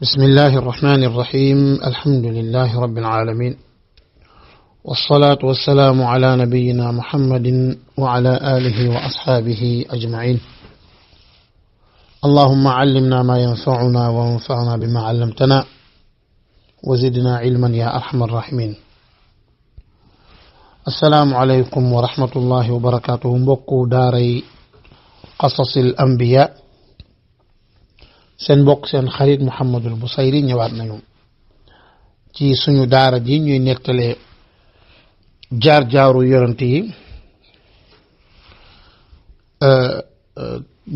بسم الله الرحمن الرحيم الحمد لله رب العالمين والصلاة والسلام على نبينا محمد وعلى آله وأصحابه أجمعين اللهم علمنا ما ينفعنا وانفعنا بما علمتنا وزدنا علما يا أرحم الراحمين السلام عليكم ورحمة الله وبركاته mbokku daaray قصص الأنبياء seen mbokk seen xarit Mouhamadul Bousayri ñëwaat nañu ci suñu daara ji ñuy nettalee jaar-jaaru yonent yi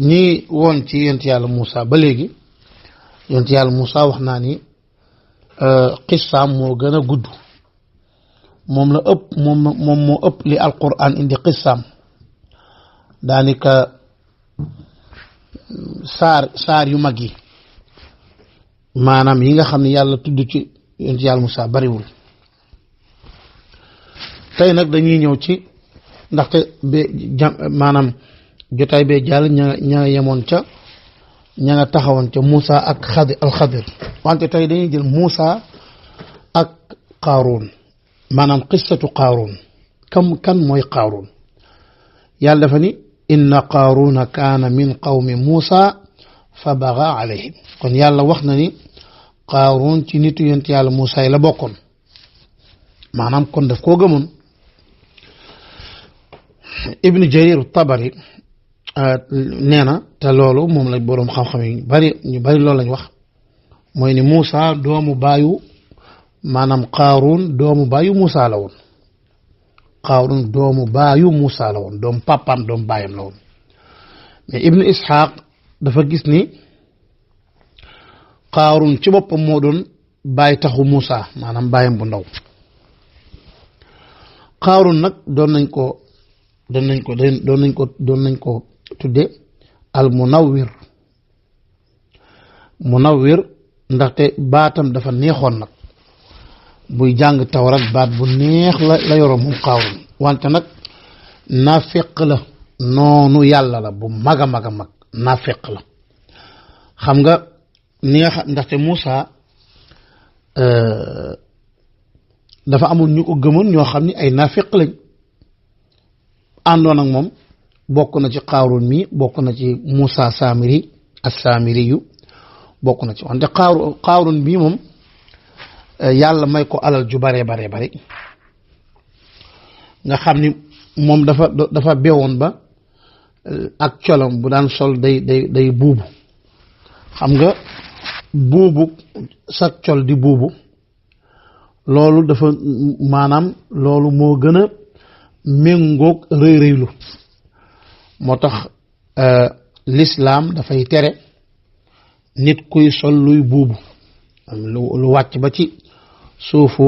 ñi woon ci yonent yàlla Moussa ba léegi yonent yàlla Moussa wax naa ni qissaam moo gën a gudd moom la ëpp moom moo ëpp li alquran indi qissaam daanaka saar yu mag yi maanaam yi nga xam ne yàlla tudd ci yonent yàlla Moussa bariwul tey nag dañuy ñëw ci ndaxte maanaam jotaay bee jàll ña yemoon ca ña nga taxawoon ca Moussa ak alxadir wante tey dañuy jël Moussa ak Qaaruun maanaam qissatu Qaaruun kan mooy Qaaruun yàlla dafa ni inna Qaaruuna kaana min qawmi Moussa fa baga alayhim kon yàlla wax na ni Qaaruun ci nitu yonent yàlla Moussa yi la bokkoon maanaam kon daf koo gëmoon Ibn Jarir Tabari nee na te loolu moom la boroom xam-xam yi ñu bari loolu lañ wax mooy ni Moussa doomu baayu maanaam Qaaruun doomu baayu Moussa la woon Qaaruun doomu baayu Moussa la woon doomu papaam doomu baayam la woon mais Ibn Ishaq dafa gis ni Qaaruun ci boppam moo doon baay taxu Moussa maanaam baayam bu ndaw Qaaruun nag doon nañ ko tudde al munawwir ndaxte baatam dafa neexoon nag buy jàng tawrat baat bu neex la yoroon moom Qaaruun wante nag naafeq la noonu yàlla la bu mag a mag a mag naafeq la xam nga ni nga xam ndaxte Moussa dafa amul ñu ko gëmoon ñoo xam ni ay naafeq lañ àndoon ak moom bokk na ci Qaaruun mi bokk na ci Moussa Samiri as-Samiri yu bokk na ci wante Qaaruun bii moom yàlla may ko alal ju bare nga xam ni moom dafa bewoon ba ak colom bu daan sol day buubu xam nga buubu sa col di buubu loolu dafa maanaam loolu moo gën a méngoog rëy-rëylu moo tax lislaam dafay tere nit kuy sol luy buubu lu wàcc ba ci suufu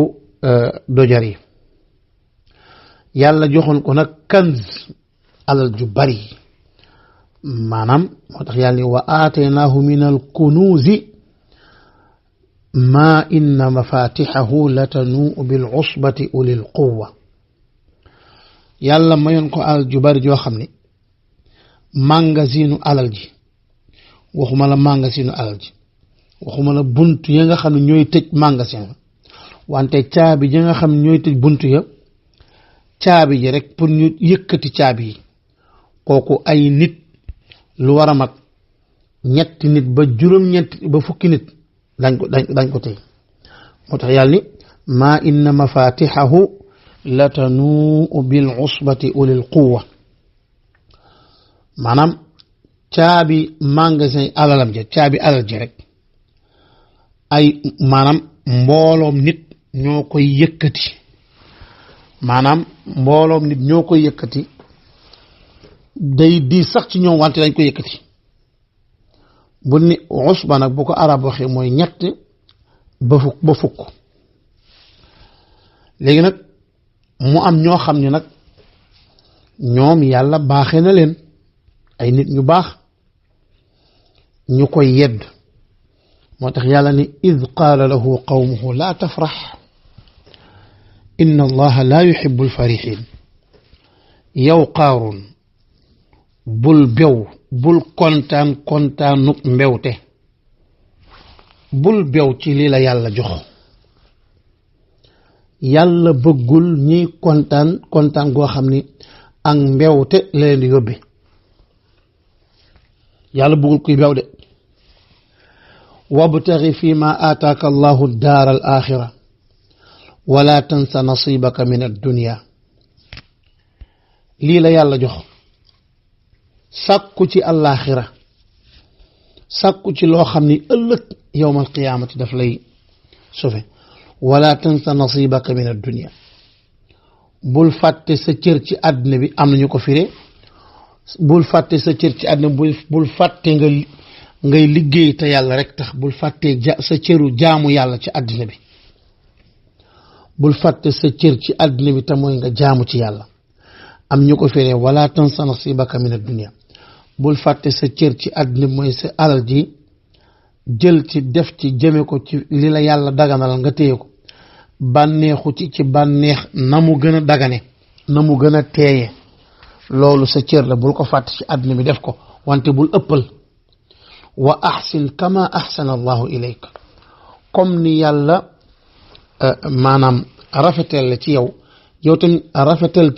dojar yi yàlla joxoon ko nag kanz alal ju bari maanaam moo tax yàlla ni wa aataynaahu min al kunuuzi maa inna mafatixahu latanuu bil usbati ulil quwa yàlla mayoon ko alal ju bari joo xam ne magasinu alal ji waxuma la magasinu alal ji waxuma la bunt ya nga xam ne ñooy tëj magasin wante caabi ya nga xam ne ñooy tëj bunt ya caabi ji rek pour ñu yëkkati caabi yi kooku ay nit lu war a mag ñetti nit ba juróom-ñetti ba fukki nit dañ ko tey moo tax yàlla ni maa inna mafatixahu latanuu bil usbati ulil quwa maanaam caabi magasin alalam ja caabi alal ji rek ay maanaam mbooloom nit ñoo koy yëkkati maanaam mbooloom nit ñoo koy yëkkati day di sax ci ñoom wante dañ koy yëkkati bu ni usba nag bu ko arab waxee mooy ñett ba fukk léegi nag mu am ñoo xam ne nag ñoom yàlla baaxee na leen ay nit ñu baax ñu koy yedd moo tax yàlla ni id qaala lahu qawmuhu laa tafrax inna allaha laa yuhibbu alfarixin yow Qaaruun bul bew bul kontaanuk mbewte bul bew ci lii la yàlla jox yàlla bëggul ñiy kontaan goo xam ni ak mbewte la leen di yóbbe yàlla bëggul kuy bew de wabtaxi fi ma aataaka allahu daar al axira wala tansa nasibaka min addunia lii la yàlla jox sàkku ci àllaaxira sàkku ci loo xam ni ëllëg yowmal qiyaamati daf lay sofe wala tansa nasibaka min addunia bul fàtte sa cër ci àddina bi am nañu ko firee bul fàtte sa cër ci àddina bul fàtte ngay liggéey te yàlla rek tax bul fàtte sa cëru jaamu yàlla ci àddina bi bul fàtte sa cër ci àddina bi te mooy nga jaamu ci yàlla am ñu ko firee wala tansa nasibaka min addunia bul fàtte sa cër ci àddina bi mooy sa alal ji jël ci def ci jëme ko ci li la yàlla daganal nga téye ko bànneexu ci bànneex na mu gën a dagane na mu gën a teeye loolu sa cër la bul ko fàtte ci àddina bi def ko wante bul ëppal wa ahsin kama ahsana allahu ilayka comme ni yàlla maanaam rafetal la ci yow yow tamit rafetal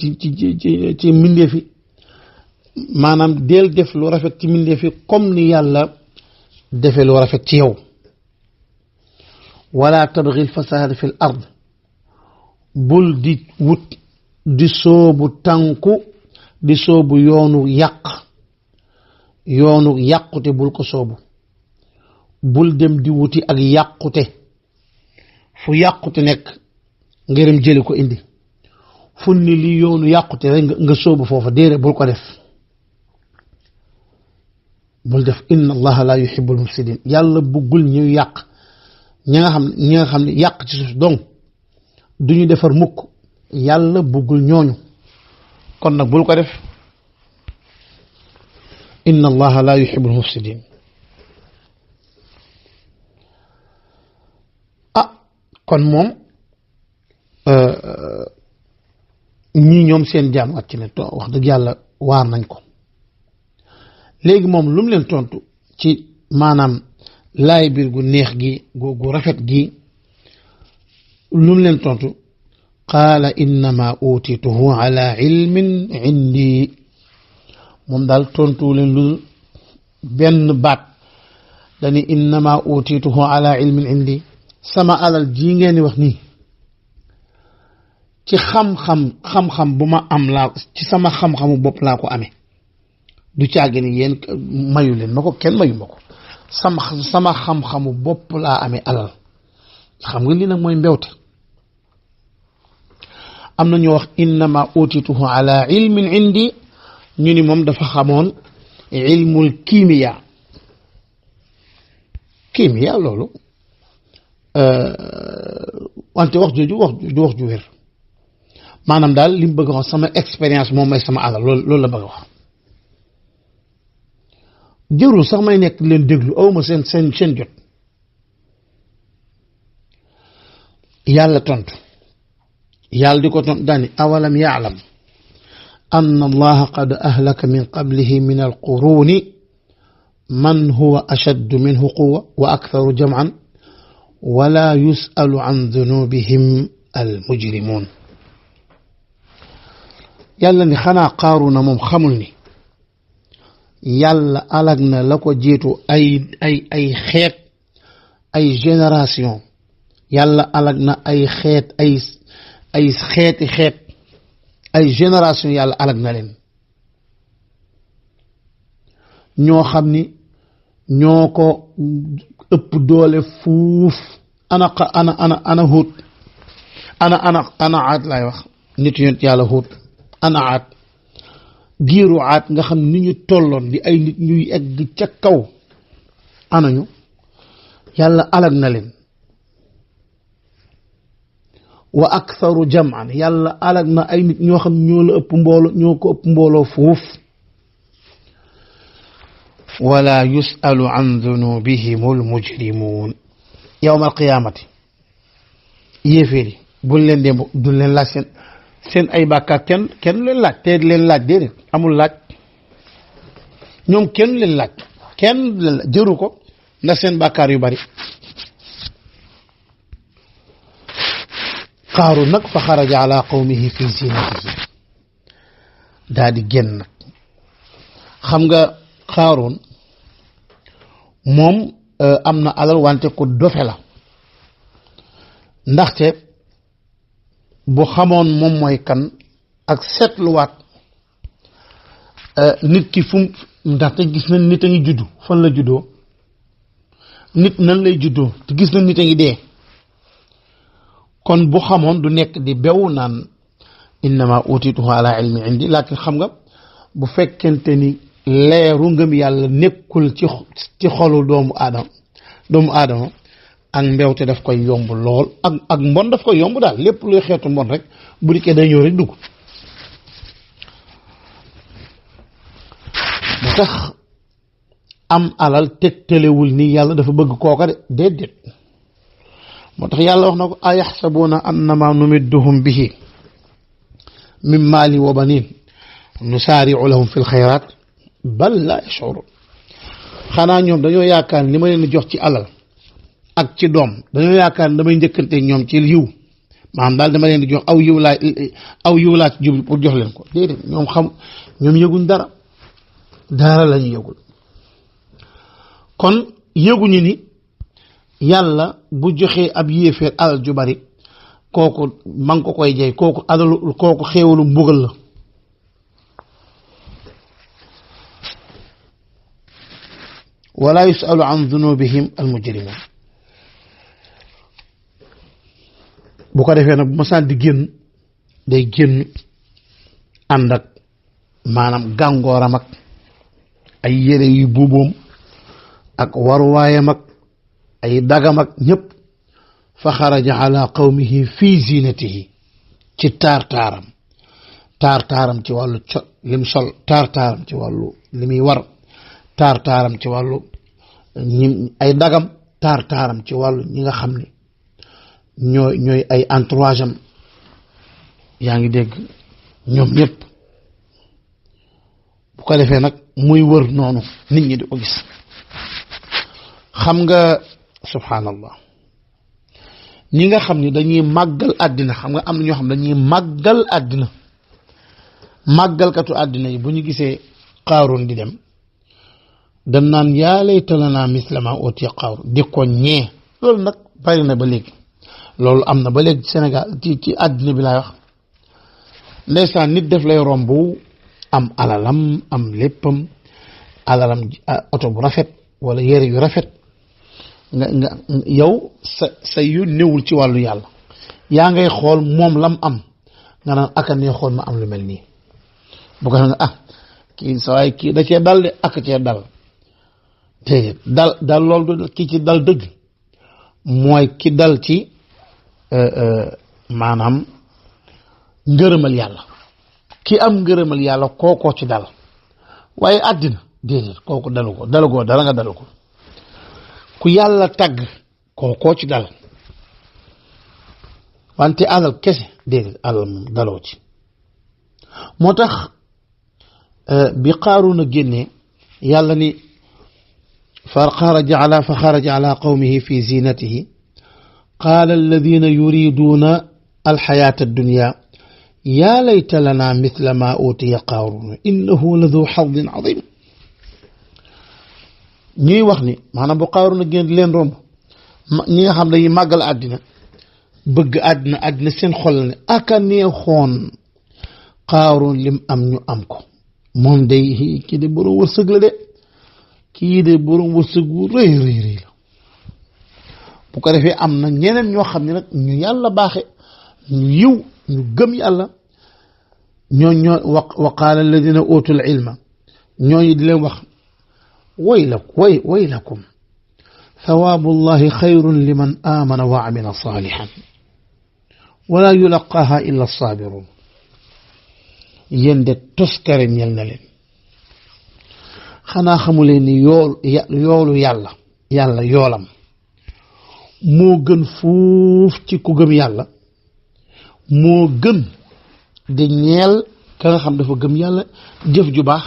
ci mbindeef yi maanaam del def lu rafet ci mbindeef yi comme ni yàlla defe lu rafet ci yow wala tabghi alfasada fi l ard bul di wut di soobu tànku di soobu yoonu yàqute bul ko soobu bul dem di wuti ak yàqute fu yàqute nekk nga dem jëli ko indi fu ni li yoonu yàqute rek nga soobu foofa déere bul ko def bul def inna allaha la yuhibbul mufsidin yàlla buggul ñu yàq ñi nga xam ne yàq ci suuf donc duñu defar mukk yàlla buggul ñooñu kon nag bul ko def inna allaha la yuhibbul mufsidin kon moom ñii ñoom seen jaam wàcc ne wax dëgg yàlla waar nañ ko léegi moom lu mu leen tontu ci maanaam laay biir gu neex gi gu rafet gi lu mu leen tontu qaala innama utituhu ala ilmin indi moom daal tontu leen lu benn baat dani innama utituhu ala ilmin indi sama alal ji ngeen di wax nii ci xam-xam bu ma am laa ci sama xam-xamu bopp laa ko amee du caagi ni yéen mayu leen ma ko kenn mayu ma ko sama xam-xamu bopp laa amee alal xam nga lii nag mooy mbewte am na ñu wax innama utituhu ala ilmin indi ñu ni moom dafa xamoon ilmul kimiya loolu wante wax jooju wax ju wér maanaam daal li mu bëgg a wax sama expérience moom may sama alal loolu la bëgg a wax jërul sax may nekk leen déglu awma seen jot yàlla tontu yàlla di ko tontu daani awalam yaalam anna allaha qad ahlaka min qablihi min alquruni man huwa ashaddu minhu quwa wa aktharu jam'an wala yusalu an dunubihim almujrimun yàlla ni xanaa Qaaruuna moom xamul ni yàlla alag na la ko jiitu ay xeet ay génération yàlla alag na ay xeet ay xeeti xeet ay génération yàlla alag na leen ñoo xam ni ñoo ko ëpp doole fuuf ana Huud ana Aad laay wax nit yonent yàlla Huud ana Aad giiru Aad nga xam ni ñu tolloon di ay nit ñuy egg ca kaw anañu yàlla alag na leen wa aktharu jam'an yàlla alag na ay nit ñoo xam ñoo la ëpp mbooloo ñoo ko ëpp mbooloo fuuf wala yusalu an dunubihim almujrimun yawma alqiyamati yéeféeri buñ leen dem duñ leen laaj seen ay bàkkaar kenn leen laaj te leen laaj déedéet amul laaj ñoom kenn leen laaj jëru ko ndax seen bàkkaar yu bari qaaruun nag fa xaraja ala qawmihi fi zinatihi daa di génn nag xam nga qaaruun moom am na alal wante ku dofe la ndaxte bu xamoon moom mooy kan ak seetluwaat nit ki fu ndaxte gis na nit a ngi juddu fan la juddoo nit nan lay juddoo te gis na nit a ngi dee kon bu xamoon du nekk di bew naan innama utituhu ala ilmi indi laakin xam nga bu fekkente ni leeru ngëm yàlla nekkul ci xolu doomu aadama ak mbewte daf koy yomb lool ak mbon daf koy yomb daal lépp luy xeetu mbon rek bu dikkee day ñëw rek dugg bu tax am alal tegtalewul ni yàlla dafa bëgg kooka de déedéet moo tax yàlla wax na ko ayaxsabuuna annama numidduhum bihi min maali wa banin nusaari'u lahum fi lxayraat bal la yash'uruun xanaa ñoom dañoo yaakaar li ma leen di jox ci alal ak ci doom dañoo yaakaar ne damay njëkkante ñoom ci yiw maanaam daal dama leen di jox aw yiw laa ci jublu pour jox leen ko déedéet ñoom yëguñ dara lañu yëgul kon yëguñu ni yàlla bu joxee ab yéeféer alal ju bari kooku ma ngi ko koy jey kooku xéewalu mbugal la wala yusalu an dunubihim almujrimun bu ko defee nag bu masaan di génn day génn ànd ak maanaam gàngooram ak ay yére yu buuboom ak waruwaayam ak ay dagam ak ñëpp fa xaraja ala qawmihi fi zinatihi ci taar-taaram ci wàllu lim sol taar-taaram ci wàllu li muy war taar-taaram ci wàllu ay dagam taar-taaram ci wàllu ñi nga xam ne ñooy ay entourage am yaa ngi dégg ñoom ñëpp bu ko defee nag muy wër noonu nit ñi di ko gis xam nga subhanallah ñi nga xam ni dañuy màggal àddina xam nga am na ñoo xam dañuy màggal àddina màggalkatu àddina yi bu ñu gisee Qaaruun di dem dañ naan yaa layta lanaa misla maa uutiya Qaaruun di ko ñee loolu nag bari na ba léegi loolu am na ba léegi Sénégal ci àddina bi laay wax ndeysaan nit def lay romb am alalam am léppam alalam oto bu rafet wala yére yu rafet nga yow sa yu newul ci wàllu yàlla yaa ngay xool moom lam am nga naan aka nee xool ma am lu mel nii bu ko nga kii sa waay kii da cee dal de ak cee dal te dal loolu du ki ci dal dëgg mooy ki dal ci maanaam ngërëmal yàlla ki am ngërëmal yàlla kookoo ci dal waaye àddina déedéet kooku dalugoo dara nga dalu ko ku yàlla tagg kookoo ci dal wante alal kese déedéet alal moom daloo ci moo tax bi Qaaruun a génnee yàlla ni fa xaraja ala qawmihi fi zinatihi qaala alladina yuriduuna alxayaata addunya yaa layta lana misla ma utiya Qaaruun innahu la du xadin adim ñuy wax ni maanaam bu Qaaruun a génn leen romb ñi nga xam dañuy màggal àddina bëgg àddina seen xol ne aka neexoon Qaaruun lim am ñu am ko moom day kii de borom wërsëg la de kii de borom wërsëg wu rëy la bu ko defee am na ñeneen ñoo xam ne nag ñu yàlla baaxe ñu yiw ñu gëm yàlla ñoo wa qaala alladina utul ilma ñooñu di leen wax waylakum thawaabullahi xayrun liman amana wa amila salihan wala yulaqaaha illa saabirun yéen de toskare ñel na leen xanaa xamuleen ni yoolu yàlla yoolam moo gën fuuf ci ku gëm yàlla moo gën di ñeel ka nga xam dafa gëm yàlla jëf ju baax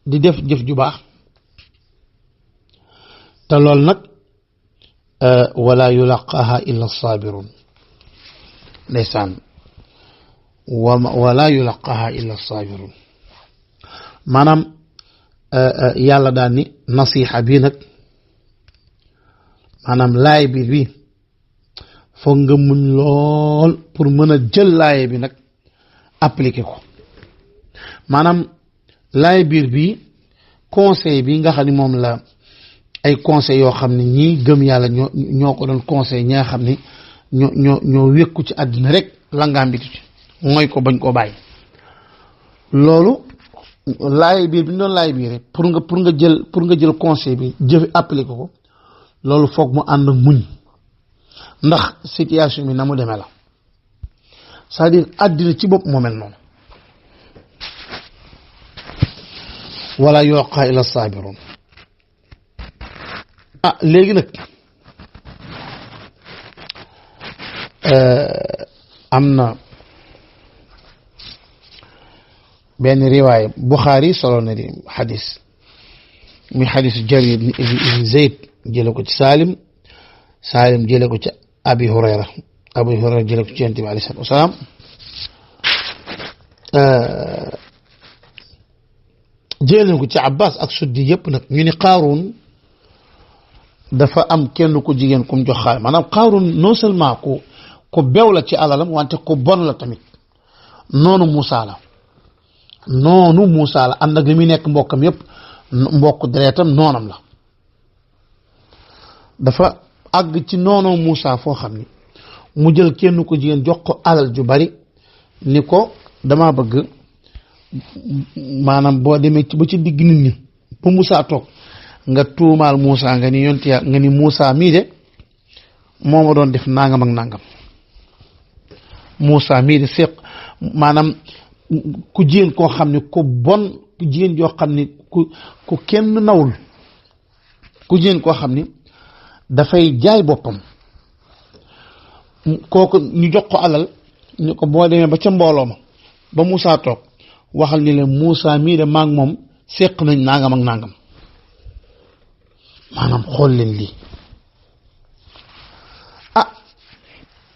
di def jëf ju baax te loolu nag wala yulaqaaha illa saabirun ndeysaan wala yulaqaha illa sabirun maanaam yàlla daal ni nasiha bii nag maanaam laay bi foog nga muñ lool pour mën a jël laay bi nag appliquer ko maanaam laay biir bi conseil bi nga xam ne moom la ay conseil yoo xam ne ñii gëm yàlla ñoo ko doon conseil ñi nga xam ne ñoo wékku ci àddina rek langaam bi ci mooy ko bañ koo bàyyi loolu laay biir bi ñu doon laay biir rek pour nga jël conseil bi jëfe appliquer ko loolu foog mu ànd muñ ndax situation bi na mu demee la c'est-à-dire àddina ci bopp moo mel noonu wala yuqa ila sabirun léegi nag am na benn riwaaya Buxaari solo na di xadis muy xadisu Jarir ibn Zayd jële ko ci Salim jële ko ci Abi Hurayra jële ko ci Yonent bi alayhi salaatu wasalaam jële ko ci Abbas ak Suddi yëpp nag ñu ni Qaaruun dafa am kenn ku jigéen kum jox xaalis maanaam Qaaruun non seulement ku bew la ci alalam wante ku bon la tamit noonu Muusaa la ànd ak li muy nekk mbokkam yëpp mbokk deretam noonam la dafa àgg ci noonu Muusaa foo xam ni mu jël kenn ku jigéen jox ko alal ju bari ni ko dama bëgg maanaam boo demee ba ci digg nit ñi ba Muusaa toog nga tuumaal Muusaa nga ni yonti nga ni Muusaa mii de moo ma doon def nangam ak nangam Muusaa mii de seq maanaam ku jigéen koo xam ne ku bon ku jigéen joo xam ne ku kenn nawul ku jigéen koo xam ni dafay jaay boppam kooku ñu jox ko alal ñu ko boo demee ba ca mbooloo ma ba Muusaa toog waxal ni leen Muusaa mii de maag moom seq nañ nangam ak nangam maanaam xool leen lii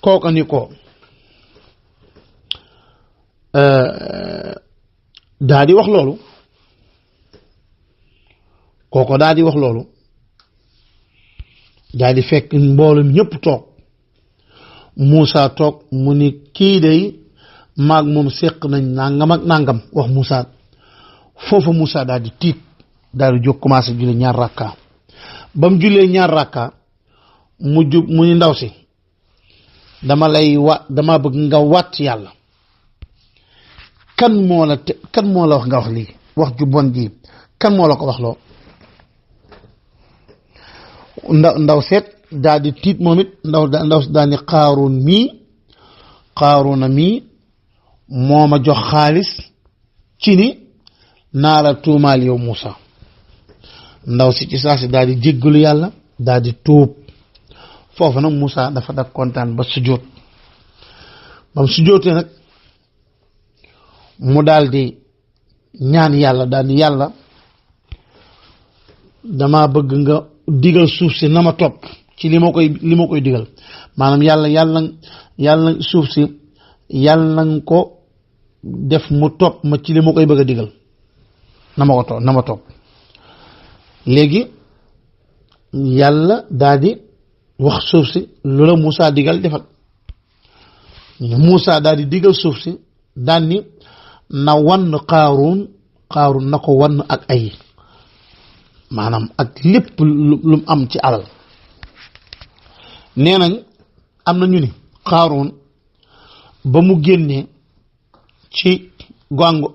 kooka ni ko daa di wax loolu kooko daa di wax loolu daa di fekk mboolum ñëpp toog Muusaa toog mu ni kii day maag moom séq nañ nangam ak nangam wax Muusaa foofu Muusaa daal di tiit daal di jóg commencé julli ñaar rakka ba mu jullee ñaar rakka mu ni ndaw si dama bëgg nga waat yàlla kan moo la wax nga wax lii wax ju bon ji kan moo la ko wax loo ndaw seet daal di tiit moom it ndaw daal ni Qaaruuna mii moo ma jox xaalis ci ni naa la tuumaal yow Muusaa ndaw si ci saa si daal di jéggalu yàlla daal di tuub foofu nag Muusaa dafa dak kontaan ba sujjóot ba mu sujjóotee nag mu daal di ñaan yàlla daal di yàlla dama bëgg nga digal suuf si na ma topp ci li ma koy digal maanaam yàlla suuf si yàlla nga ko def mu topp ma ci li ma koy bëgg a digal na ma topp léegi yàlla daal di wax suuf si loola Muusaa digal defal Muusaa daal di digal suuf si daan ni na wann Qaaruun na ko wann ak ay maanaam ak lépp lu am ci alal nee nañ am na ñu ni Qaaruun ba mu génnee ci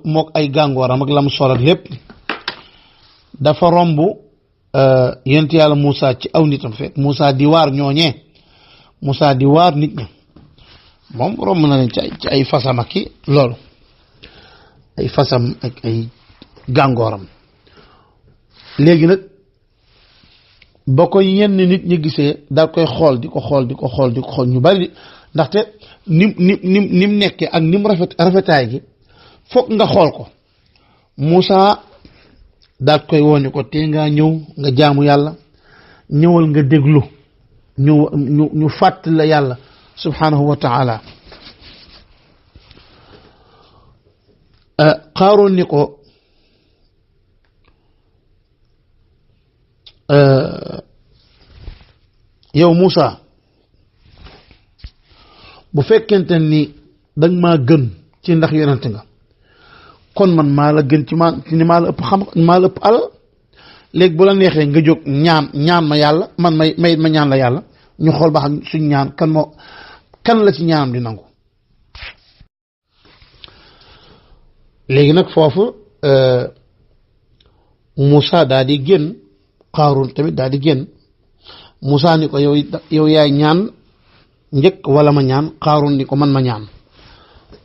mook ay gàngooram ak la mu sol ak lépp dafa romb yent yàlla Muusaa ci aw nitam fekk Muusaa di waar ñooñee Muusaa di waar nit ña moom romb na leen ci ay fasam ak ki loolu ay fasam ak ay gàngooram léegi nag ba ko yenn nit ñi gisee daal koy xool di ko xool ñu bari ndaxte nim nekkee ak nim rafetaay gi foog nga xool ko Muusaa daal koy wooni ko te ngaa ñëw nga jaamu yàlla ñëwal nga déglu ñu fàttali la yàlla subhanahu wa taala Qaaruun ni ko yow Muusa bu fekkente ni danga maa gën ci ndax yonent nga kon man maa la gën ci maa la ëpp xam maa la ëpp alal léegi bu la neexee nga jóg ñaan ma yàlla man may ma ñaan la yàlla ñu xool ba xam suñ ñaan kan la ci ñaanam di nangu. léegi nag foofu Moussa daal di génn Qaaruun tamit daal di génn Moussa ni ko yow yaay ñaan njëkk wala ma ñaan. Qaaruun ni ko man ma ñaan.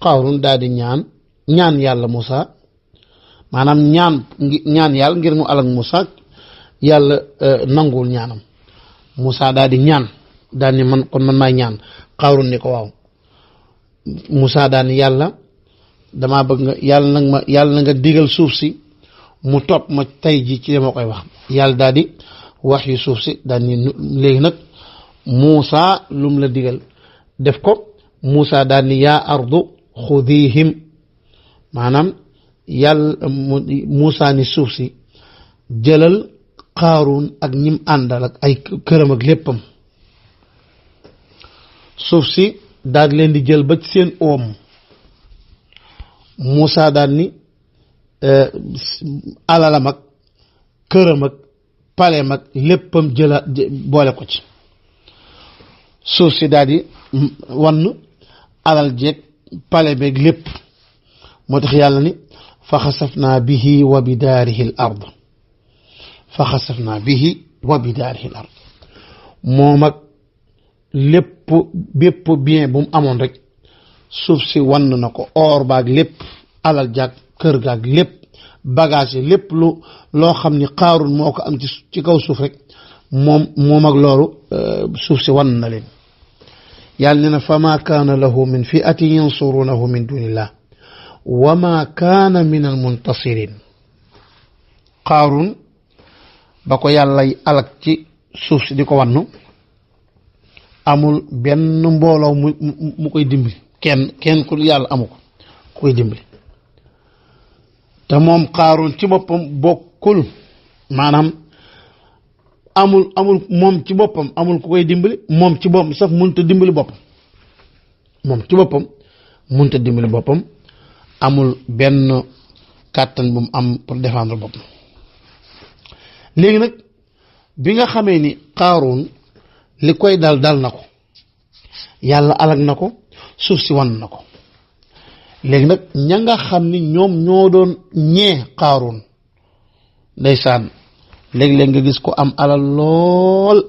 Qaaruun daal di ñaan yàlla Moussa maanaam ñaan yàlla ngir mu alak Moussa yàlla nanguwul ñaanam. Moussa daal di ñaan daal ni man maay ñaan. Qaaruun ni ko waaw. Moussa daal ni yàlla damaa bëgg nga yàlla na nga digal suuf si mu topp ma tey ji ci dama koy wax. yàlla daal di wax yu suuf si daal ni léegi nag Moussa lum la digal def ko. Moussa daal ni yaa ardu xudihim maanaam yàlla Moussa ni suuf si jëlal Qaaruun ak ñim àndal ak ay këram ak léppam. suuf si daal leen di jël ba ci seen oom. Moussa daal ni alalam ak këram ak paleem ak léppam jëla boole ko ci. suuf si daal di wann alal jeeg pale beeg lépp. moo tax yàlla ni fa xasafnaa bihi wa bidaarihi al ard fa xasafnaa bihi wa bidaarihi al ard moom ak lépp bépp bien bu mu amoon rek suuf si wann na ko. or baag lépp alal jaag kër gaag lépp bagage yi lépp loo xam ni Qaaruun moo ko am ci kaw suuf rek moom ak loolu suuf si wann na leen. yàlla nee na fa maa kaana lahu min fi'atin yansurunahu min dunillah wa maa kaana min al muntasirin. Qaaruun ba ko yàllay alak ci suuf si di ko wannu amul benn mbooloo mu koy dimbali kenn ku yàlla amu ko ku koy dimbali. te moom Qaaruun ci boppam bokkul maanaam amul moom ci boppam amul ku koy dimbali. moom ci boppam sax mënut a dimbali boppam. moom ci boppam mënut a dimbali boppam amul benn kàttan bu mu am pour défendre boppam. léegi nag bi nga xamee ni Qaaruun li koy dal na ko yàlla alag na ko suuf si wan na ko. léegi nag ña nga xam ni ñoom ñoo doon ñee Qaaruun ndeysaan léeg-léeg nga gis ko am alal lool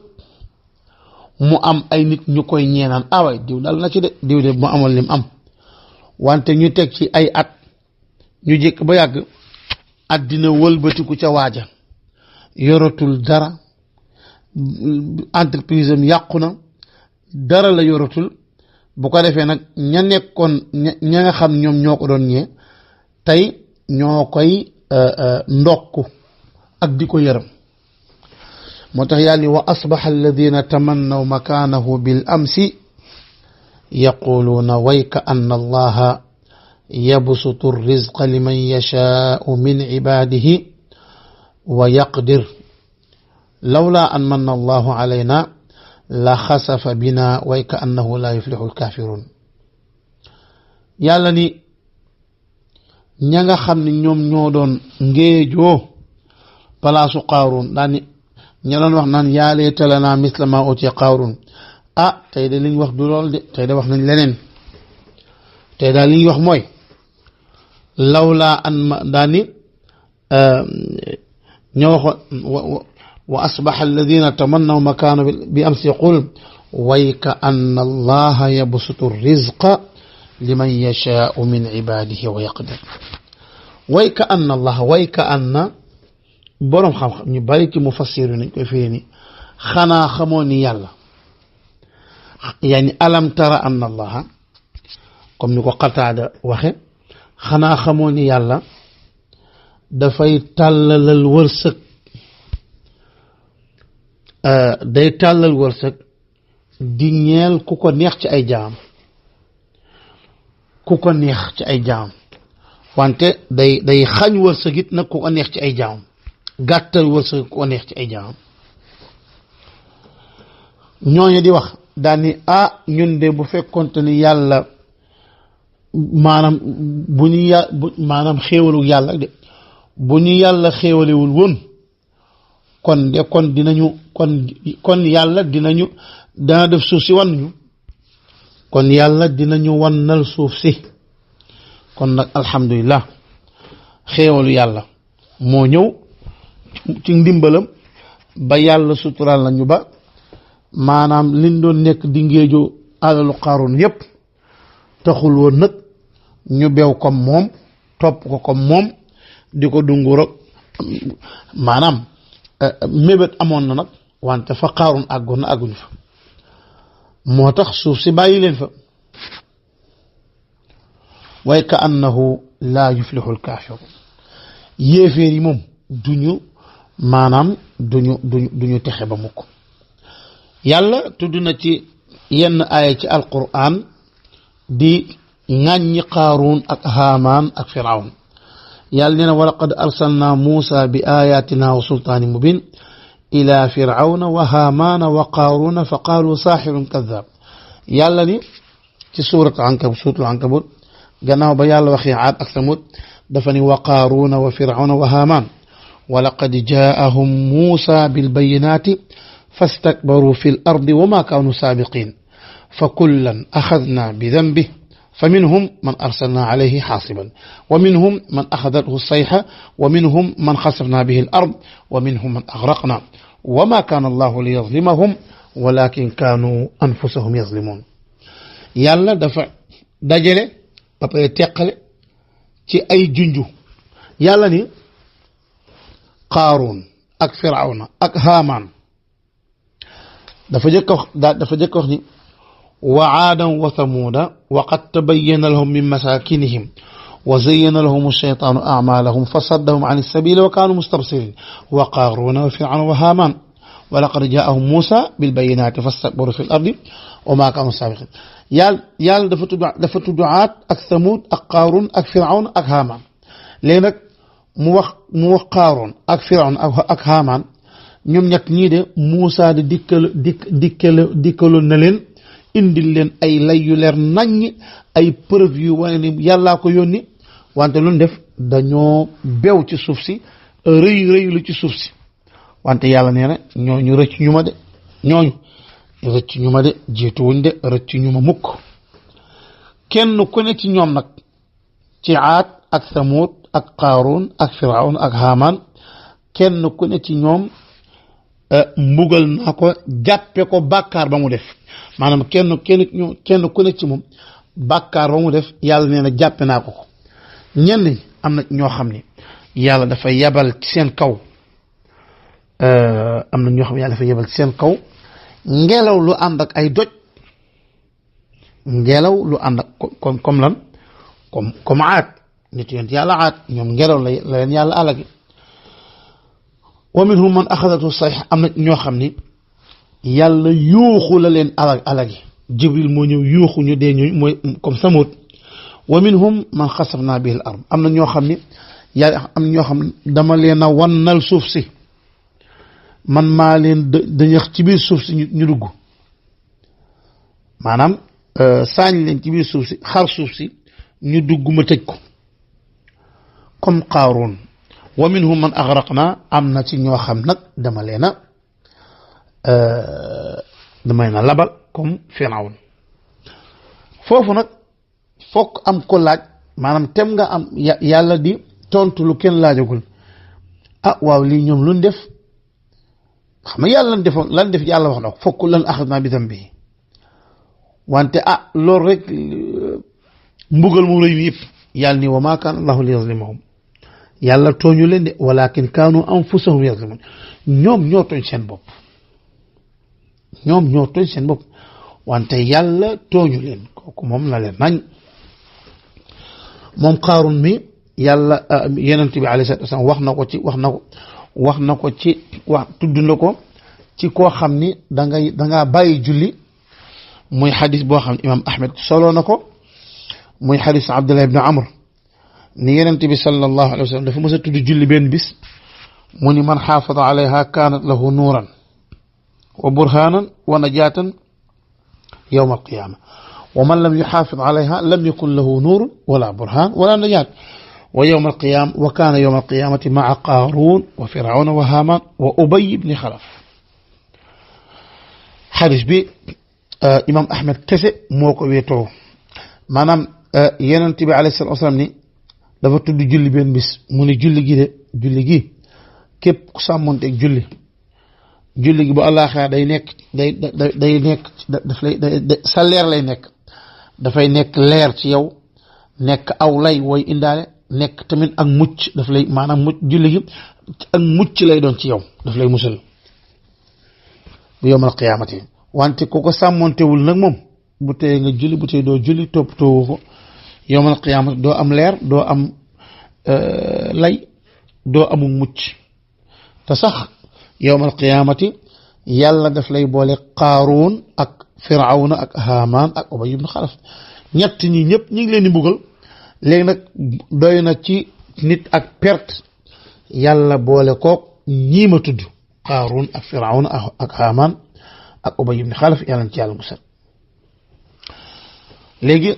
mu am ay nit ñu koy ñeenaan away diw dal na ci de diw de mu amoon lim am. wante ñu teg ci ay at ñu jékk ba yàgg àddina wëlbatiku ca waaja yoratul dara entreprise am yàqu na dara la yoratul. bu ko defee nag ña nekkoon ña nga xam ñoom ñoo ko doon ñee tey ñoo koy ndokk ak di ko yërëm. moo tax yàlla wa asbaxa alladina tamannaw makaanahu bil amsi yaquluuna wayka anna allaha yabsutu rizqa liman yashaau min cibaadihi wa yaqdir lawla an manna allahu alayna la xasafa bina wayka annahu la yuflixu alkaafiruun. yàlla ni ña nga xam ne ñoom ñoo doon ngéejoo palaasu Qaaruun daan ni ña doon wax naan yaa layta lanaa misla maa utiya Qaaruun tey de liñ wax du lool de tey de wax nañ leneen. tey daal li ñu wax mooy lawlaa an ma daan ni ñoo waxoon wa asbaxa alladina tamannaw makaana bi amsi yaqul wayka anna allaha yabsutu rizqa liman yashaau min ibadihi wa yaqdir. wayka anna allaha wayka anna boroom xam-xam ñu bari ci mufassiru nañ koy firi ni xanaa xamoo ni yàlla yaani alam tara anna allaha comme ni ko Qataada waxe xanaa xamoo ni yàlla dafay tàllalal wërsëg day tàllal wërsëg di ñeel ku ko neex ci ay jaam ku ko neex ci ay jaam wante day xañ wërsëg it nag ku ko neex ci ay jaamam gàttal wërsëg ku ko neex ci ay jaamam ñooñu di wax daal ni ñun de bu fekkonte ni yàlla maanaam bu ñu maanaam xéewalu yàlla de bu ñu yàlla xéewalewul woon kon de kon dinañu kon yàlla dana def suuf si wan ñu kon yàlla dinañu wannal suuf si kon nag alhamdulillah xéewalu yàlla moo ñëw ci ndimbalam ba yàlla suturaal nañu ba maanaam liñ doon nekk di ngéejoo alalu Qaaruun yépp taxul woon nag ñu beew comme moom topp ko comme moom di ko dungu rek maanaam mébét amoon na nag wante fa Qaaruun àggoon na àgguñu fa moo tax suuf si bàyyi leen fa way ka annahu laa yuflixul kaafiruun yéeféer yi moom duñu maanaam duñu texe ba mukk yàlla tudd na ci yenn aaya ci alquran di ŋàññi Qaaruun ak Haamaan ak Firawn yàlla nee na wa laqad arsalna Muusa bi ayatina wa sultaanin mubin ila firawna wa haamaana wa Qaaruuna fa qaalu saaxirun kaddaab yàlla ni ci suuratul ankabut gannaaw ba yàlla waxee Aad ak Samud dafa ni wa Qaaruuna wa firawna wa haamaan wa laqad jaa'ahum Muusa bil bayyinaati fastakbaru fil ardi wa maa kaanu saabiqiin fa kullan axadnaa bi danbihi فمنهم من أرسلنا عليه حاصبا ومنهم من أخذته الصيحة ومنهم من خسفنا به الأرض ومنهم من أغرقنا وما كان الله ليظلمهم ولكن كانوا أنفسهم يظلمون يالا دفع دجلة بابا تقل تي أي جنجو يالا ني قارون أك فرعون أك هامان دفع جك وخني وعادا وثمودا وقد تبين لهم من مساكنهم وزين لهم الشيطان أعمالهم فصدهم عن السبيل وكانوا مستبصرين وقارون وفرعون وهامان ولقد جاءهم موسى بالبينات فاستكبروا في الأرض وما كانوا سابقين يال دفت دعاة أك ثمود أك قارون أك فرعون أك هامان لينك مو قارون أك فرعون أك هامان ñoom ñak ñi de Moussa de dikkaloon na leen indil leen ay lay yu leer naññ ay preuve yu wane ni yàllaa ko yónni wante lu def dañoo bew ci suuf si rëy lu ci suuf si wante yàlla nee na ñooñu rëcc ñu ma de ñooñu rëcc ñu ma de jiituwuñ de rëcc ñu ma mukk kenn ku ne ci ñoom nag ci Aad ak Samud ak Qaaruun ak Firawn ak Haamaan kenn ku ne ci ñoom mbugal naa ko jàppe ko bàkkaar ba mu def maanaam kenn ku ne ci moom bàkkaar ba mu def yàlla nee na jàppe naa ko ñenn ñi am na ñoo xam ne yàlla dafa yebal ci seen kaw am na ñoo xam ne yàlla dafa yebal ci seen kaw ngelaw lu ànd ak ay doj ngelaw lu ànd ak comme lan comme Aad nit yonent yàlla Aad ñoom ngelaw la leen yàlla alagi wa minhum man axadatu sayha am na ñoo xam ni yàlla yuuxu la leen alagi Jibril moo ñëw yuuxu ñu dee ñu mooy comme Samud wa minhum man xasafna bihi al ard am na ñoo xam ni yàlla am na ñoo xam dama leen a wannal suuf si man maa leen dañax ci biir suuf si ñu dugg maanaam saañ leen ci biir suuf si xar suuf si ñu dugg ma tëj ko comme Qaaruun wa minhum man aghraqna am na ci ñoo xam nag dama leen a labal comme Firawn foofu nag fokk am ko laaj maanaam tem nga am yàlla di tontu lu kenn laajagul waaw lii ñoom luñ def xam nga yàlla lan def yàlla wax na ko fokk lan axadna bi dambi wante loolu rek mbugal mu rëy yëpp yàlla ni wa ma kaana allahu li yazlimahum yàlla tooñu leen de walakin kaanu anfusahum yazlimun ñoom ñoo tooñ seen bopp wante yàlla tooñu leen kooku moom la leen nañ moom Qaaruun mi yàlla yonent bi alayhi salaatu wasalaam wax na ko ci tudd na ko ci koo xam ni dangaa bàyyi julli muy xadis boo xam ne imaam Ahmed solo na ko muy xadis Abdullah ibn Amr ni yonent bi sallallahu alayhi wa sallam dafa mës a tudd julli benn bis mu ni man xaafada alayha kaanat lahu nuuran wa burhanan wa najaatan yawma alqiyama wa man lam yuxaafid alayha lam yakun lahu nuurun wala burhan wala najaat wa yawma alqiyama wa kaana yawma alqiyamati maa qaaruun wa firawna wa haamaan wa ubay ibni xalaf. xadis bi imam Ahmed kese moo ko wéetoo maanaam yonent bi alayhi salaatu wa salaam ni dafa tudd julli benn bis mu ni julli gi de julli gi képp ku sàmmonteeg julli gi bu àllaaxira day nekk day nekk daf lay sa leer lay nekk dafay nekk leer ci yow nekk aw lay wooy indaale nekk tamit ak mucc daf lay maanaam mucc julli gi ak mucc lay doon ci yow daf lay musal bu yawmal qiyaamati wante ku ko sàmmontewul nag moom bu tey nga julli bu tey doo julli toppatoo ko yawmal qiyaamati doo am leer doo am lay doo amul mucc te sax yawmal qiyaamati yàlla daf lay boole qaaruun ak firawna ak haamaan ak ubay ibn xalaf ñett ñi ñëpp ñu ngi leen di mbugal léegi nag doy na ci nit ak perte yàlla boole kook ñii ma tudd qaaruun ak firawna ak haamaan ak ubay ibn xalaf yàlla na ci yàlla musal. léegi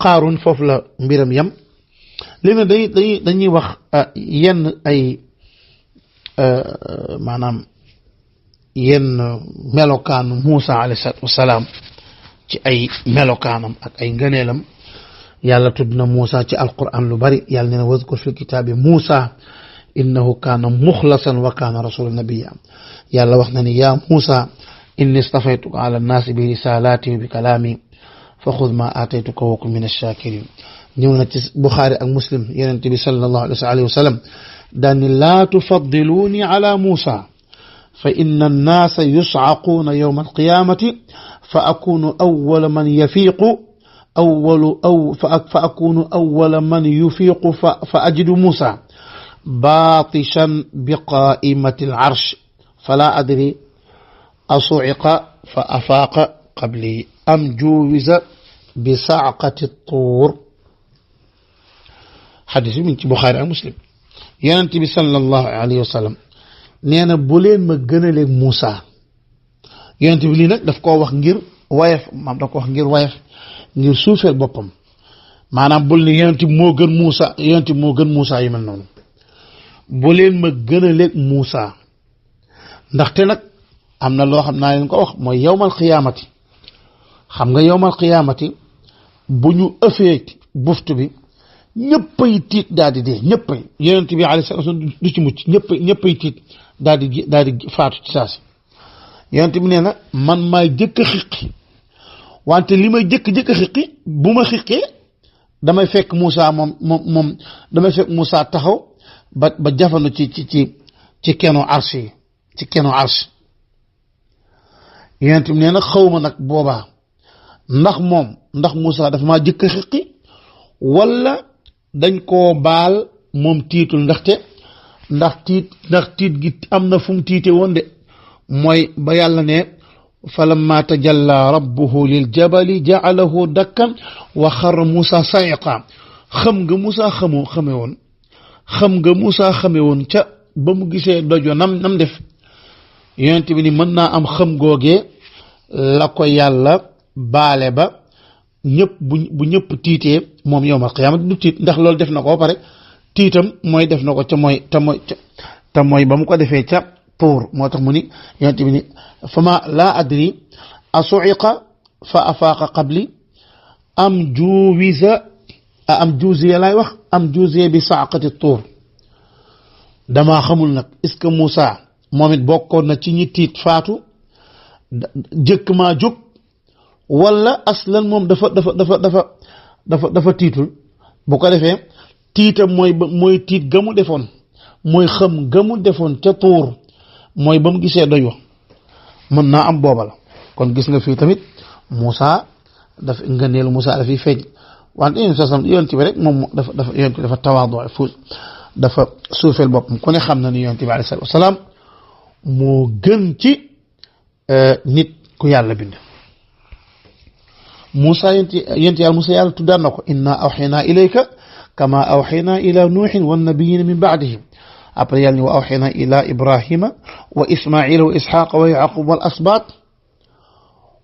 qaaruun foofu la mbiram yam léegi nag dañuy wax yenn ay maanaam yenn melokaanu Muusa alayhi salaatu wasalaam ci ay melokaanam ak ay ngëneelam yàlla tudd na Muusa ci alquran lu bari yàlla nee na wazkur fi kitaabi Muusa innahu kaana muxlasan wa kaana rasulan nabiyya yàlla wax na ni yaa Muusa inni stafaytuka ala nnaasi bi risalaati wa bi kalaami fa xud ma aataytuka wa kun min ash-shakirin ñëw na ci Buxaari ak Muslim yonent bi sallallahu alayhi wa sallam daani laa tufaddiluuni ala Muusa fa inna annaasa yuscaquuna yawma alqiyaamati fa akunu awwala man yafiiqu fa akunu awwala man yufiiqu fa ajidu Muusa baatishan biqaa'imati al-arsh falaa adri asuciqa fa afaaqa qabli am juuwiza bisacqati tuur. xadis bi mi ngi ci Buxaari ak Muslim yonent bi sallallahu alayhi wa sallam nee na bu leen ma gënaleeg Muusa yonent bi lii nag daf koo wax ngir wayef maam daf ko wax ngir wayef ngir suufeel boppam maanaam bul ni yonent bi moo gën Muusa yonent bi moo gën Muusa yu mel noonu bu leen ma gënaleeg Muusa ndaxte nag am na loo xam naa leen ko wax mooy yawmal qiyaamati xam nga yawmal qiyaamati bu ñu ëffee buftu bi ñëppay tiit daal di dee ñëppay yonent bi alayhi salaatu wa salaam du ci mucc ñëppay tiit daal di faatu ci saasi yonent bi nee na man maay jëkk a xiqi wante li may jëkk a xiqi bu ma xiqee damay fekk Muusa moom damay fekk Muusa taxaw ba jafandu ci kenu arsh yi ci kenu arsh yonent bi nee na xawma nag boobaa ndax Muusa dafa maa jëkk a xiqi wala dañ koo baal moom tiitul ndax tiit gi am na fu mu tiite woon de mooy ba yàlla ne falamma tajalla rabbuhu lil jabali ja'alahu dakkan wa xarra Muusa sa'iqa xam nga Muusa xame woon ca ba mu gisee dojo nam def yonent bi ni mën naa am xam googee la ko yàlla baale ba ñëpp bu ñëpp tiitee moom yawmal qiyaamati du tiit ndax loolu def na ko ba pare tiitam mooy def na ko ca mooy ba mu ko defee ca tuur moo tax mu ni yonent bi ni fama laa adri asu'iqa fa afaaqa qabli am juuziya laay wax am juuziya bi sa'qati tuur damaa xamul nag est-ce que Muusa moom it bokkoon na ci ñi tiit faatu jëkk maa jóg wala aslan moom dafa tiitul bu ko defee tiitam mooy tiit ga mu defoon mooy xam ga mu defoon ca tuur mooy ba mu gisee doy wa mën naa am booba la kon gis nga fii tamit Muusa dafa ngëneelu Muusa dafiy feeñ wante yonent bi rek moom yonent bi dafa tawaadu dafa suufeel boppam ku ne xam na ni yonent bi alayhi salaatu wasalaam moo gën ci nit ku yàlla bind. Muusa yonent yàlla Muusa yàlla tuddaan na ko inna awxaynaa ilayka kama awxayna ila nuuhin wannabiyina min baadihi après yàlla ni wa awxayna ila ibrahima wa ismaila wa isxaqa wa yaqub wal asbat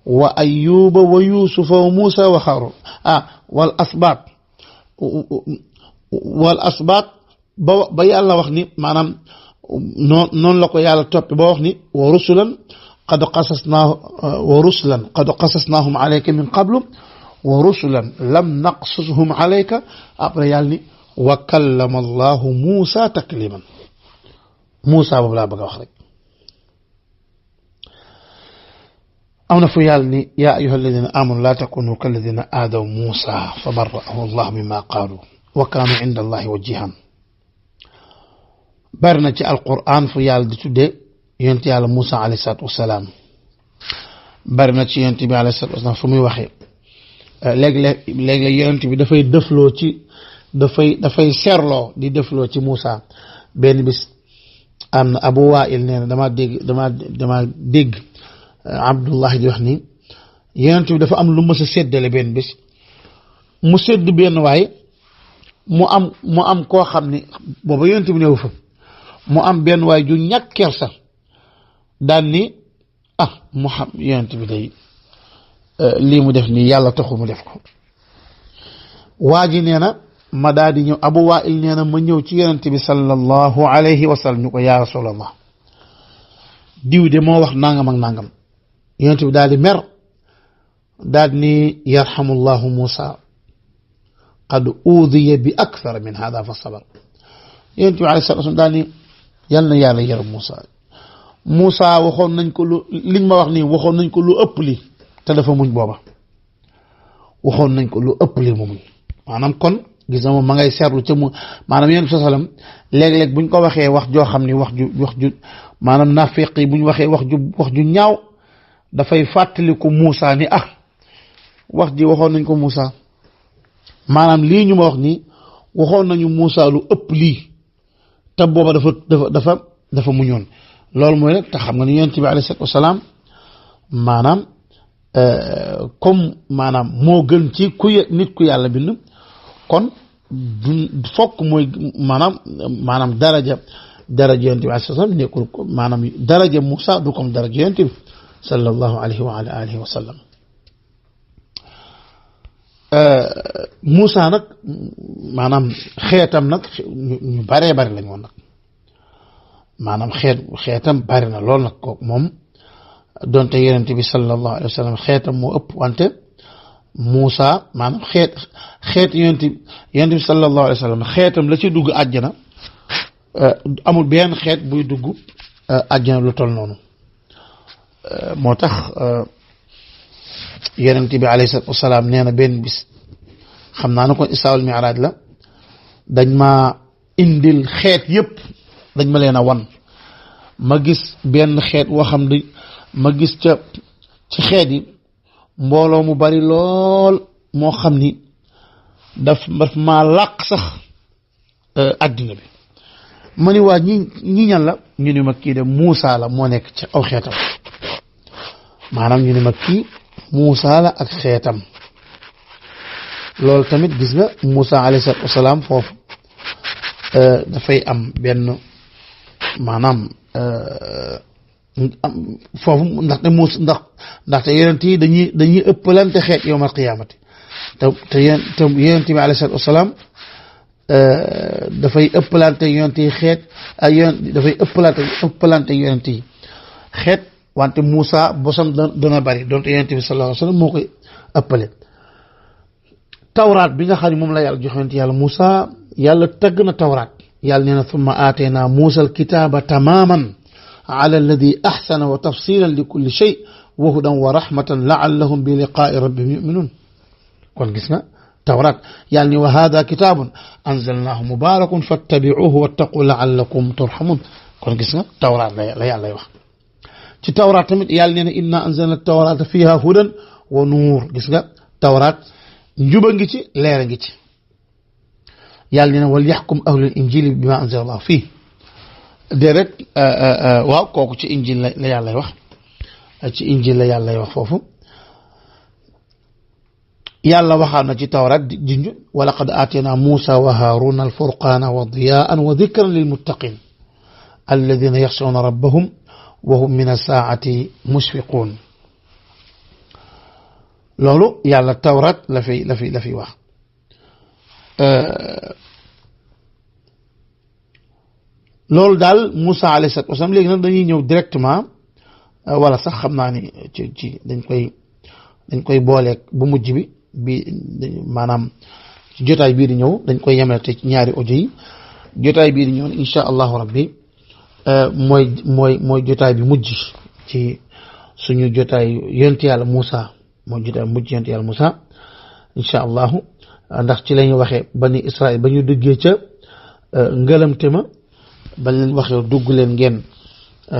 wa ayuba wa yusufa wa musa wa harun wal asbat ba yàlla wax ni maanaam noonu la ko yàlla toppi ba wax ni wa rusulan qad qasasnahum alayka min qablu wa rusulan lam naqsushum alayka après yàlla ni wa kallama allahu Musa takliman Musa boobu laa bëgg a wax rek am na fu yàlla ni yaa ayyuha alladina amanu laa takunu kalladina aadaw Musa fa barra'ahu allahu mimma qaalu wa kaanu inda allahi wajihan bari na ci alquran fu yàlla di tuddee yonent yàlla Musa alayhi salaatu wasalaam bari na ci yonent bi alayhi salaatu wasalaam fu muy waxee léeg-léeg yonent bi dafay dëfloo ci dafay seerloo di dëfloo ci Musa benn bis am na Abu Waa'il nee na dama dégg Abdullah di wax ni yonent bi dafa am lu mës a séddale benn bis mu sédd benn waaye mu am koo xam ni booba yonent bi néew fa mu am benn waay ju ñàkk kersa daan ni mu xam yonent bi day lii mu def nii yàlla taxul mu def ko waa ji nee na ma daal di ñëw Abu Waa'il nee na ma ñëw ci yonent bi sallallahu alayhi wa sallam ñu ko yaa rasulallah diw de moo wax nangam ak nangam yonent bi daal di mer daal ni yarhamullahu Musa qad udiya bi akthar min hada fa sabar yonent bi alayhi salaatu wa salaam daal ni yal na yàlla yaram Musa waxoon nañ ko lu liñ ma wax nii waxoon nañ ko lu ëpp li te dafa muñ booba waxoon nañ ko lu ëpp li mu muñ maanaam kon gis na moom ma ngay seetlu ca mu maanaam yonent bi sallam léeg-léeg buñ ko waxee wax joo xam ni wax ju maanaam nafiq yi buñ waxee wax ju ñaaw dafay fàttaliku Musa ni wax ji waxoon nañ ko Musa maanaam lii ñu ma wax nii waxoon nañu Musa lu ëpp lii te booba dafa muñoon loolu mooy nag te xam nga ni yonent bi alayhi salaatu wasalaam maanaam comme maanaam moo gën ci nit ku yàlla bind kon du fokk mooy maanaam daraja yonent bi alayhi salaatu wasalaam nekkul maanaam daraja Musa du comme daraja yonent bi sallallahu alayhi wa ala alihi wa sallam Musa nag maanaam xeetam nag ñu baree bari lañ woon nag maanaam xeetam bari na lool nag kooku moom donte yonent bi sallallahu alayhi wa sallam xeetam moo ëpp wante Musa maanaam xeet yonent bi sallallahu alayhi wa sallam xeetam la ci dugg àjjana amul benn xeet buy dugg àjjana lu toll noonu moo tax yonent bi alayhi salaatu wasalaam nee na benn bis xam naa ne kon Israa wal Mi'raaj la dañ ma indil xeet yépp dañ ma leen a wan ma gis benn xeet woo xam ne ma gis ci xeet yi mbooloo mu bari lool moo xam ni daf maa làq sax addina bi ma ni waa ñi ñan la ñu ni ma kii de Muusa la moo nekk ci aw xeetam maanaam ñu ni ma kii Muusa la ak xeetam loolu tamit gis nga Muusa alayhi salaatu wasalaam foofu dafay am benn maanaam foofu ndaxte yonent yi dañuy ëppalante xeet yawmal qiyaamati te yonent bi alayhi salaatu wasalaam dafay ëppalante yonent yi xeet dafay ëppalante yonent yi xeet wante Muusa bosam dana bari donte yonent bi sallallahu alayhi wa sallam moo koy ëppale tawraat bi nga xam ne moom la yàlla jox yonent yàlla Muusa yàlla tagg na tawraat yàlla nee na thumma aataynaa Muusa al-kitaaba tamaaman ala alladi ahsana wa tafsilan li kulli shay wa hudan wa rahmatan la'allahum bi liqaa'i rabbihim yu'minuun kon gis nga tawraat yàlla ni wa haadha kitaabun anzalnaahu mubaarakun fattabi'uuhu wattaquu la'allakum turhamuun kon gis nga tawraat la yàlla wax ci tawraat tamit yàlla nee na inna anzalna tawraata fiha hudan wa nuur gis nga tawraat njuba ngi ci leer a ngi ci yàlla nee na wal yaxkum ahlul injili bima anzala allahu fii de rek waaw kooku ci injil la yàllay wax ci injil la yàllay wax foofu yàlla waxaan na ci tawrat jinj wa laqad aatayna Muusa wa Haaruna al-furqaana wa diyaa'an wa dhikran lil muttaqiin alladhiina yaxshawna rabbahum wa hum min as-saa'ati mushfiquun loolu yàlla tawrat la fi wax loolu daal Moussa alayhi salaatu wasalaam léegi nag dañuy ñëw directement wala sax xam naa ni ci dañ koy booleeg bu mujj bi maanaam ci jotaay bii di ñëw dañ koy yemale te ci ñaari audio yi jotaay bii di ñëw insha allahu rabbi mooy jotaay bi mujj ci suñu jotaay yonent yàlla Moussa mooy jotaay mujj yonent yàlla Moussa insha allahu ndax ci lañu waxee bani Israël ba ñu duggee ca ngëlamte ma bañ leen waxee dugg leen ngeen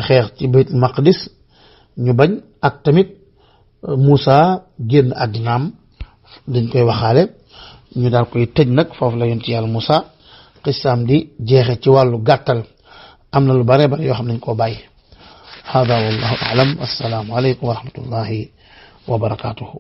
xeex ci bayt maqdis ñu bañ ak tamit Moussa génn àddinaam dañ koy waxaale ñu daal koy tëj nag foofu la yonent yàlla Moussa xisaam di jeexe ci wàllu gàttal am na lu bare bare yoo xam nañ koo bàyyi hada wallahu a'lam assalaamu alaykum wa rahmatullahi wa barakatuhu